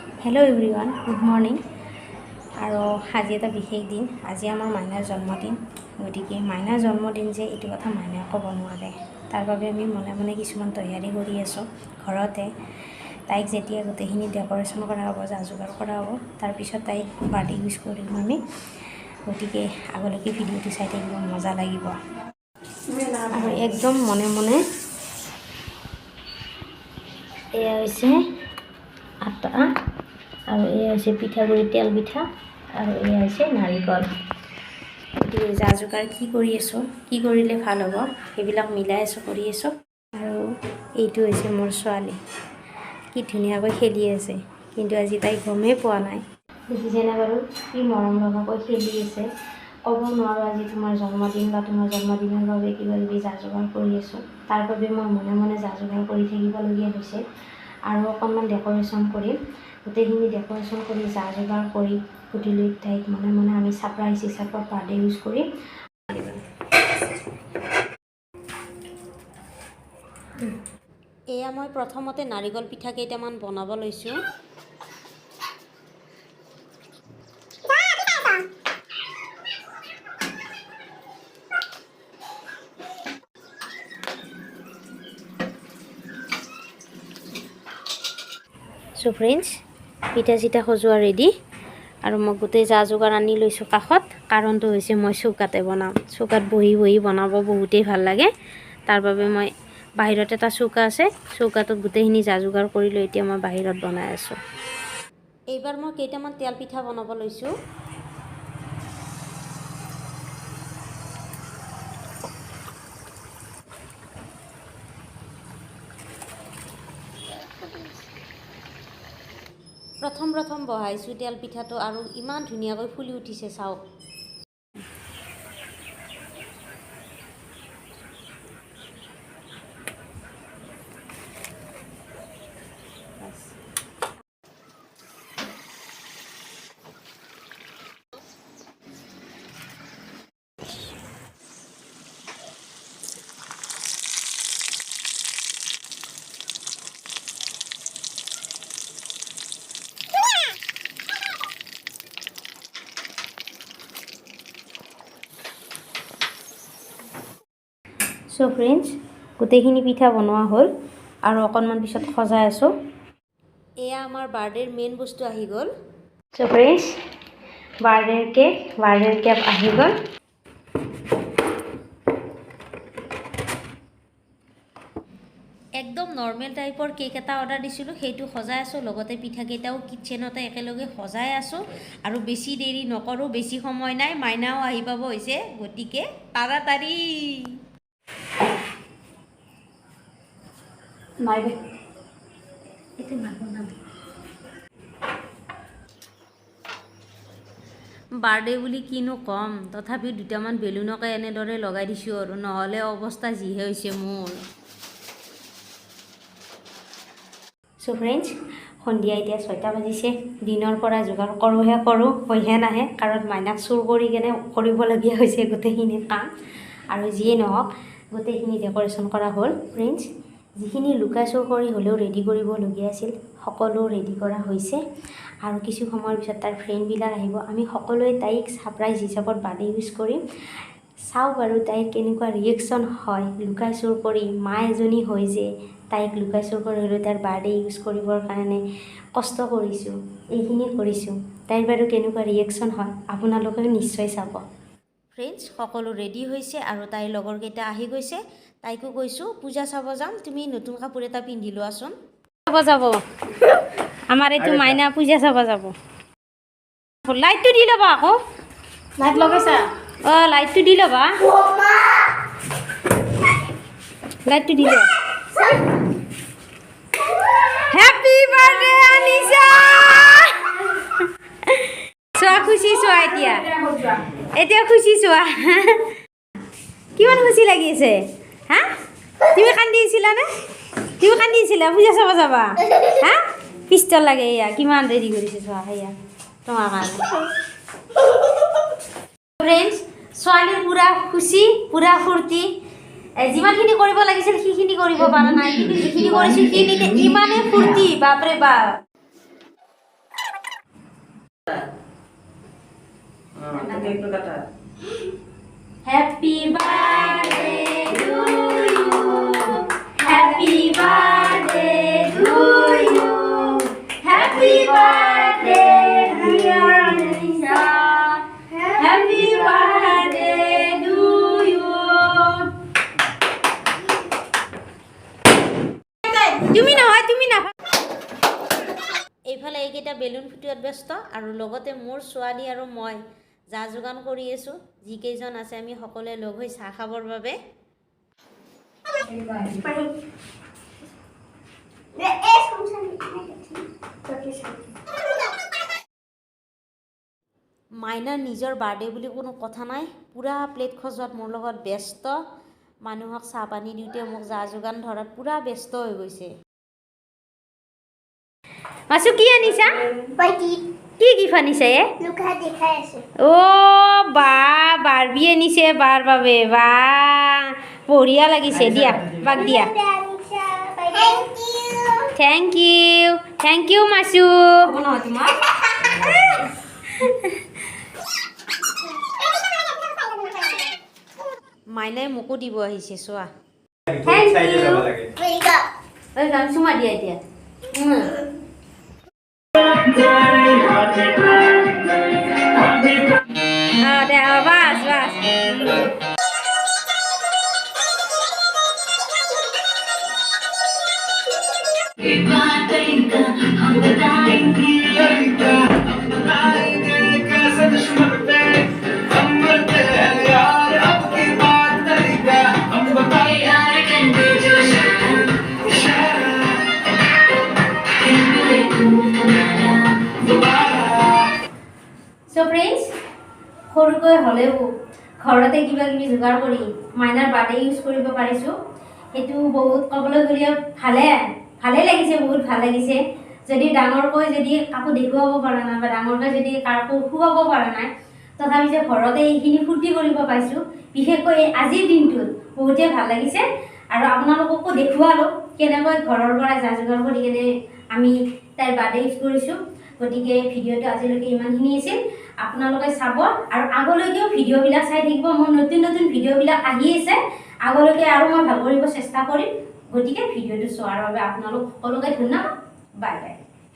Hello everyone, good morning. আৰু আজি এটা বিশেষ দিন। আজি আমাৰ মাইনাৰ জন্মদিন। গতিকে মাইনাৰ জন্মদিন যে এইটো কথা মাইনাই ক'ব নোৱাৰে, তাৰ বাবে আমি মনে মনে কিছুমান তৈয়াৰী কৰি আছোঁ ঘৰতে। তাইক যেতিয়া গোটেইখিনি ডেক'ৰেশ্যন কৰা হ'ব, যা যোগাৰ কৰা হ'ব, তাৰপিছত তাইক বাৰ্থডে উইচ কৰিম আমি। গতিকে আগলৈকে ভিডিঅ'টো চাই থাকিব, মজা লাগিব। আৰু একদম মনে মনে এয়া হৈছে আটা আৰু এয়া হৈছে পিঠাগুড়ি, তেল পিঠা আৰু এয়া হৈছে নাৰিকল। গতিকে যা যোগাৰ কি কৰি আছোঁ, কি কৰিলে ভাল হ'ব, সেইবিলাক মিলাই আছোঁ, কৰি আছোঁ। আৰু এইটো হৈছে মোৰ ছোৱালী, কি ধুনীয়াকৈ খেলি আছে, কিন্তু আজি তাই গমেই পোৱা নাই। দেখিছেনে বাৰু কি মৰম লগাকৈ খেলি আছে। ক'ব নোৱাৰোঁ আজি তোমাৰ জন্মদিন বা তোমাৰ জন্মদিনৰ বাবে কিবা কিবি যা যোগাৰ কৰি আছোঁ, তাৰ বাবে মই মনে মনে যা যোগাৰ কৰি থাকিবলগীয়া হৈছে। আৰু অকণমান ডেক'ৰেশ্যন কৰিম, গোটেইখিনি ডেক'ৰেশ্যন কৰি যা যোগাৰ কৰি গধূলি তাইক মনে মনে আমি ছাৰপ্ৰাইজ হিচাপত বাৰ্থডে ইউজ কৰিম। এয়া মই প্ৰথমতে নাৰিকল পিঠা কেইটামান বনাব লৈছোঁ। চ' ফ্ৰেণ্ডছ, পিঠা চিঠা সজোৱা ৰেডি আৰু মই গোটেই যা যোগাৰ আনি লৈছোঁ কাষত। কাৰণটো হৈছে মই চৌকাতে বনাম, চৌকাত বহি বহি বনাব বহুতেই ভাল লাগে। তাৰ বাবে মই বাহিৰত এটা চৌকা আছে, চৌকাটোত গোটেইখিনি যা যোগাৰ কৰি লৈ এতিয়া মই বাহিৰত বনাই আছোঁ। এইবাৰ মই কেইটামান তেল পিঠা বনাব লৈছোঁ। প্ৰথম প্ৰথম বহাইছোঁ তেল পিঠাটো আৰু ইমান ধুনীয়াকৈ ফুলি উঠিছে, চাওক। চ' ফ্ৰেণ্ডছ, গোটেইখিনি পিঠা বনোৱা হ'ল আৰু অকণমান পিছত সজাই আছোঁ। এয়া আমাৰ বাৰ্থডেৰ মেইন বস্তু আহি গ'ল। চ' ফ্ৰেণ্ডছ, বাৰ্থডেৰ কেক, বাৰ্থডেৰ কেক আহি গ'ল। একদম নৰ্মেল টাইপৰ কেক এটা অৰ্ডাৰ দিছিলোঁ, সেইটো সজাই আছোঁ। লগতে পিঠাকেইটাও কিটচেনতে একেলগে সজাই আছোঁ। আৰু বেছি দেৰি নকৰোঁ, বেছি সময় নাই, মাইনাও আহি পাব হৈছে, গতিকে তাড়াতাড়ি। নাই, এইটো নবনাম। বাৰ্থডে বুলি কিনো ক'ম, তথাপিও দুটামান বেলুনকে এনেদৰে লগাই দিছোঁ আৰু, নহ'লে অৱস্থা যিহে হৈছে মোৰ। চ' ফ্ৰেণ্ডছ, সন্ধিয়া এতিয়া 6টা বাজিছে। দিনৰ পৰা যোগাৰ কৰোঁহে কৰোঁ, হৈহে নাহে, কাৰণ মাইনাক চুৰ কৰি কেনে কৰিবলগীয়া হৈছে গোটেইখিনি কাম। আৰু যিয়ে নহওক, গোটেইখিনি ডেক'ৰেশ্যন কৰা হ'ল। ফ্ৰেণ্ডছ, যিখিনি লুকাই চুৰ কৰি হ'লেও ৰেডি কৰিবলগীয়া আছিল, সকলো ৰেডি কৰা হৈছে। আৰু কিছু সময়ৰ পিছত তাৰ ফ্ৰেণ্ডবিলাক আহিব, আমি সকলোৱে তাইক ছাৰপ্ৰাইজ হিচাপত বাৰ্থডে উইচ কৰিম। চাওঁ বাৰু তাইৰ কেনেকুৱা ৰিয়েকশ্যন হয়। লুকাই চুৰ কৰি মা এজনী হৈ যে তাইক লুকাই চুৰ কৰি হ'লেও তাইৰ বাৰ্থডে ইউজ কৰিবৰ কাৰণে কষ্ট কৰিছোঁ, এইখিনি কৰিছোঁ, তাইৰ বাৰু কেনেকুৱা ৰিয়েকশ্যন হয় আপোনালোকেও নিশ্চয় চাব। ফ্ৰেণ্ডছ, সকলো ৰেডি হৈছে আৰু তাইৰ লগৰকেইটা আহি গৈছে। তাইকো কৈছোঁ পূজা চাব যাম, তুমি নতুন কাপোৰ এটা পিন্ধি লোৱাচোন। চাব যাব আমাৰ এইটো মাইনা, পূজা চাব যাব। লাইটটো দি ল'বা আকৌ। লাইট লগাইছা? অঁ, লাইটটো দি ল'বা, লাইটটো দি লোৱা। হেপী বাৰ্থডে আনিছা, চোৱা খুচি চোৱা, এতিয়া এতিয়া খুচি চোৱা, কিমান খুচি লাগি আছে। হা, তুমি কান্দিছিলানে? তুমি কান্দিছিলা? পূজা চাব যাবা? হা, পিষ্টল লাগে। এয়া কিমান ৰেডি কৰিছে চোৱা, সেয়া তোমাৰ কাৰণে। ফ্ৰেণ্ডছ, ছোৱালীৰ পূৰা খুচি, পূৰা ফূৰ্তি। যিমানখিনি কৰিব লাগিছিল সেইখিনি কৰিব পৰা নাই, কিন্তু যিখিনি কৰিছোঁ সেইখিনিতে ইমানেই ফূৰ্তি, বাপৰে বাপ। কেকটো কাটা। Happy birthday to you, happy birthday to you, happy birthday dear Anisha, happy birthday to you. তুমি নহয়, তুমি নহয়। এইফালে এইকেইটা বেলুন ফুটোৱাত ব্যস্ত আৰু লগতে মোৰ ছোৱালী আৰু মই যা যোগান কৰি আছোঁ। যিকেইজন আছে আমি সকলোৱে লগ হৈ চাহ খাবৰ বাবে। পানী। এ চোন। মাইনাৰ নিজৰ বাৰ্থডে বুলি কোনো কথা নাই, পূৰা প্লেট সজোৱাত মোৰ লগত ব্যস্ত। মানুহক চাহ পানী দিওঁতে মোক যা যোগান ধৰাত পূৰা ব্যস্ত হৈ গৈছে। মাছু, কি আনিছা? বাকি। কি গিফ্ট আনিছা এ? লুকা দেখাই আছো। অ' বা, বাৰ্বি আনিছে বাৰ বাবে। বা, বঢ়িয়া লাগিছে। দিয়া, বাক দিয়া। Thank you. Thank you, thank you মাছু। নহয় তোমাৰ। মাইনাই মোকো দিব আহিছে, চোৱা। চাইডে যাব লাগে। ঐ গান চুমা দিয়া এতিয়া। দে, বাছ বাছ। कैसे दुश्मन पे हम मरते हैं यार, अब की बात तरीका हम बताएंगे। इशारा दोबारा। চ' ফ্ৰেণ্ডছ, সৰুকৈ হ'লেও ঘৰতে কিবা কিবি যোগাৰ কৰি মাইনাৰ বাৰ্থডে উইচ কৰিব পাৰিছোঁ, সেইটো বহুত ক'বলৈ গ'লে ভালে ভালেই লাগিছে, বহুত ভাল লাগিছে। যদি ডাঙৰকৈ যদি কাকো দেখুৱাব পৰা নাই বা ডাঙৰকৈ যদি কাকো খুৱাব পৰা নাই, তথাপি যে ঘৰতে এইখিনি ফূৰ্তি কৰিব পাইছোঁ, বিশেষকৈ এই আজিৰ দিনটোত বহুতেই ভাল লাগিছে। আৰু আপোনালোককো দেখুৱালোঁ কেনেকৈ ঘৰৰ পৰা যা যোগাৰ কৰি কেনে আমি তাইৰ বাৰ্থডে উইচ কৰিছোঁ। গতিকে ভিডিঅ'টো আজিলৈকে ইমানখিনি আছিল। আপোনালোকে চাব আৰু আগলৈকেও ভিডিঅ'বিলাক চাই থাকিব। মোৰ নতুন নতুন ভিডিঅ'বিলাক আহি আছে। আগলৈকে আৰু মই ভাল কৰিব চেষ্টা কৰিম। গতিকে ভিডিঅ'টো চোৱাৰ বাবে আপোনালোক সকলোকে ধন্যবাদ। Bye bye.